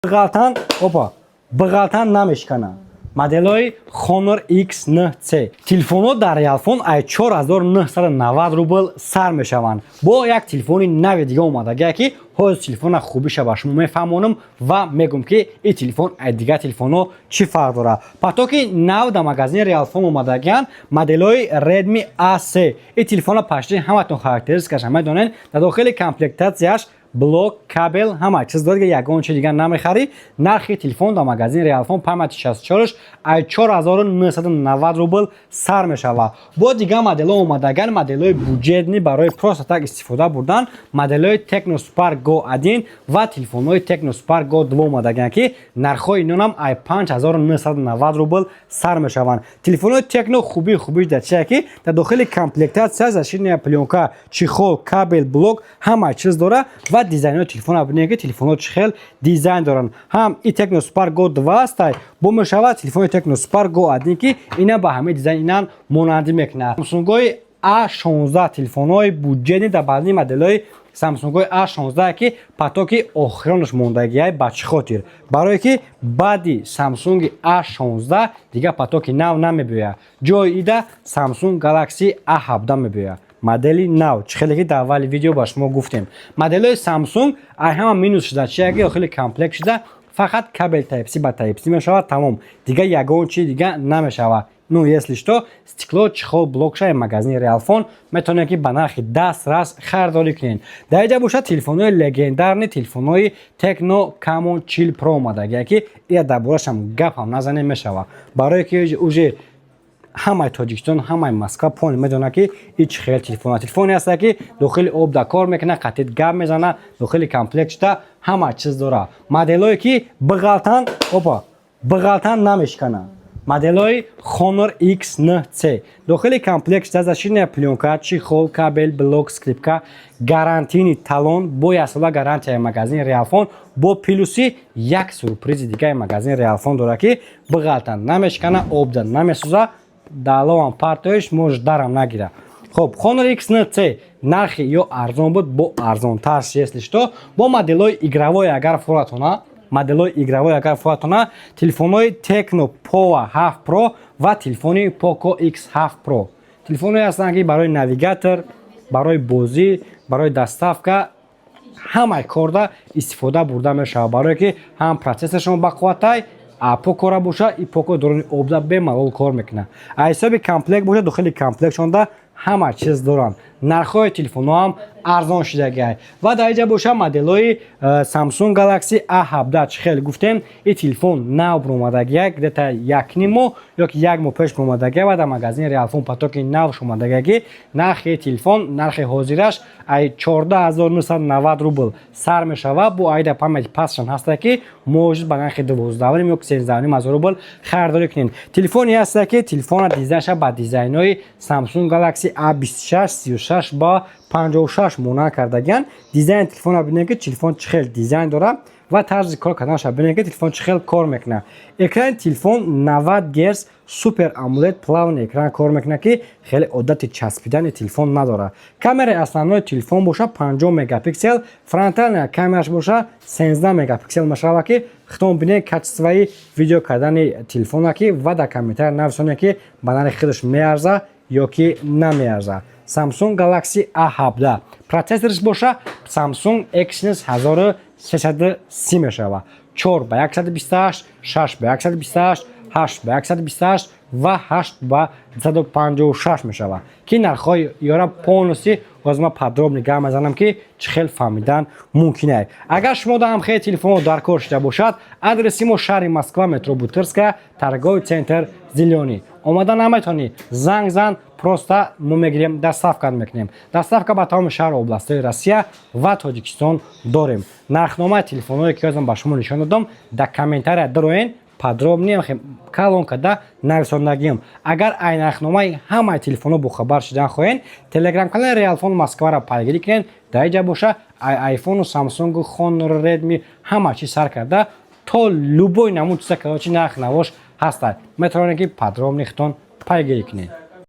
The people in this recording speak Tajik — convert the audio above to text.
Бағалтан, опа, бағалтан намешкана. Моделҳои Honor X9C. Телефонҳо дар Realphone ай 4990 рубл сар мешаванд. Бо як телефони нави дига омадагия, ки ҳозир телефона хубиша ба шумо мефаҳмонам ва мегӯм, ки ин телефон ай дигар телефонҳо чӣ фарқ дорад. Потоки нав дар магазини Realphone омадагиянд моделҳои Redmi A3. Ин телефона почти ҳаматон характеристикаша медонед. Дар дохили комплектатсияш блок, кабел, ҳама чиз дорад, ягон чи дигар намехарӣ. Нархи телефон дар магазини Realphone памяти 64 ай 4990 рубл сар мешавад. Бо дигар моделҳо омадаган, моделҳои бюджетный, барои просто так истифода бурдан, моделҳои Tecno Spark Go 1 ва телефонҳои Tecno Spark Go 2 омадаган, ки нархҳои инонам ай 5990 рубл сар мешаванд. Телефонҳои Tecno хубии хубиш дар чие, ки дар дохили комплектатсия защитная плёнка, чехол, кабел, блок, ҳама чиз дорад. Ва дизайнҳои телефона бинед, ки телефонҳо чӣ хел дизайн доранд. Ҳам и Tecno Spark Go 2 астай, бо мешавад телефони Tecno Spark Go 1, ки ина ба ҳамаи дизайн инан монандӣ мекунад. Samsung-ҳои A16, телефонҳои бюджетный, дар баъди моделҳои Samsung-ҳои A16, ки потоки охиронаш мондагиай. Ба чӣ хотир? Барое ки баъди Samsung A16 дигар потоки нав намебиёяд. Ҷои ида Samsung Galaxy A17 мебиёяд, модели нав. Чӣ хеле ки дар аввали видео ба шумо гуфтем, моделҳои Samsung ай ҳама минус шуда чия, ки дохили комплект шуда фақат кабел Type-C ба Type-C мешавад, тамом, дигар ягон чи дига намешавад. Ну, если что, стекло, чехол, блокша магазини Realphone метавонед, ки ба нархи дастрас харидорӣ кунед. Дар инҷа бошад телефонҳои легендарный, телефонҳои Tecno Camon 40 Pro омадагия, ки ия дар борашам гапам назанем мешавад, барое ки уже ҳамаи Тоҷикистон, ҳамаи Москва пон медонад, ки ин чӣ хел телефон. Телефоне ҳаста, ки дохили об да кор мекунад, қатит гап мезана, дохили комплект шуда ҳама чиз дорад. Моделҳое ки бағалтан, опа, бағалтан намешкананд, моделҳои Honor X9C. Дохили комплект шуда защитная плёнка, чехол, кабел, блок, скрепка, гарантийный талон бо яксола гарантияи магазини Realphone, бо плюси як сюрпризи дигаи магазини Realphone дорад, ки бағалтан намешкана, обда намесӯза, даловам партоиш может дарам нагира. Хоб, Honor X9C нархи ё арзон буд, бо арзонтар, если что. Бо моделҳои игровой агар фуратона, моделҳои игровой агар фуратона, телефонҳои Tecno Pova 7 Pro ва телефони Poco X7 Pro телефонҳое ҳастанд, ки барои навигатор, барои бозӣ, барои доставка, ҳамаи корда истифода бурда мешавад, барое ки ҳам процессоршон бақувватай, а Покора боша, и Поко дорони обда бемалол кор мекунад. А ҳисоби комплект боша, дохили комплектшонда ҳама чиз доранд. Нархҳои телефонҳо ҳам арзон шудагиай. Ва дар инҷа боша моделҳои Samsung Galaxy A17. Чӣ хел гуфтем, ин телефон нав баромадагия, где-то якним моҳ ё ки як моҳ пеш баромадагия ва дар магазини Realphone потоки нав шумадагия, ки нархи телефон, нархи ҳозираш ай 14 990 рубл сар мешавад. Бо айда памяти пасшан ҳаста, ки может ба нархи 12 ё 13 500 рубл харидорӣ кунед. Телефоне ҳаста, ки телефона дизайнша ба дизайнҳои Samsung Galaxy A26, 36 ба 56 монанд кардагиянд. Дизайни телефонро бинед, ки телефон чӣ хел дизайн дорад, ва тарзи кор карданашро бинед, ки телефон чӣ хел кор мекунад. Экрани телефон 90 герц Super AMOLED, плавный экран кор мекунад, ки хеле одати часпидани телефон надорад. Камераи основной телефон боша 50 мегапиксел, фронтальная камераш боша 13 мегапиксел мешавад, ки худтон бинед качествои видео кардани телефона, ки ва дар комментария нависонед, ки ба нархи худаш меарза ё ки намеарза. Samsung Galaxy A17 процессорш боша Samsung Exynos 1330 мешавад, 4 ба 128, 6 ба 128, 8 ба 128 ва 8 ба 256 мешавад, ки нархҳои ёра полностью боз ман подробно гап мезанам, ки чӣ хел фаҳмидан мумкин ай. Агар шумо даҳам хеле телефонҳо дар кор шуда бошад, адреси мо: шаҳри Москва, метро Бутырская, торговый центр «Зелёный». Омада наметавонӣ, занг зан, просто мо мегирем, доставка мекунем. Доставка ба тамоми шаҳру областҳои Россия ва Тоҷикистон дорем. Нархномаи телефонҳое, ки ҳозир ба шумо нишон додам, дар комментария дароен, подробно калон карда нависондагиам. Агар ай нархномаи ҳамаи телефонҳо бохабар шудан хоҳед, телеграм-канали Realphone Москваро пайгирӣ кунед. Дар инҷа боша ай Айфону, Самсунгу, Хонор, Редми, ҳама чиз сар карда то любой намуд чиза, короче, нарх навош ҳастад, метавонед, ки подробно худтон пайгирӣ кунед.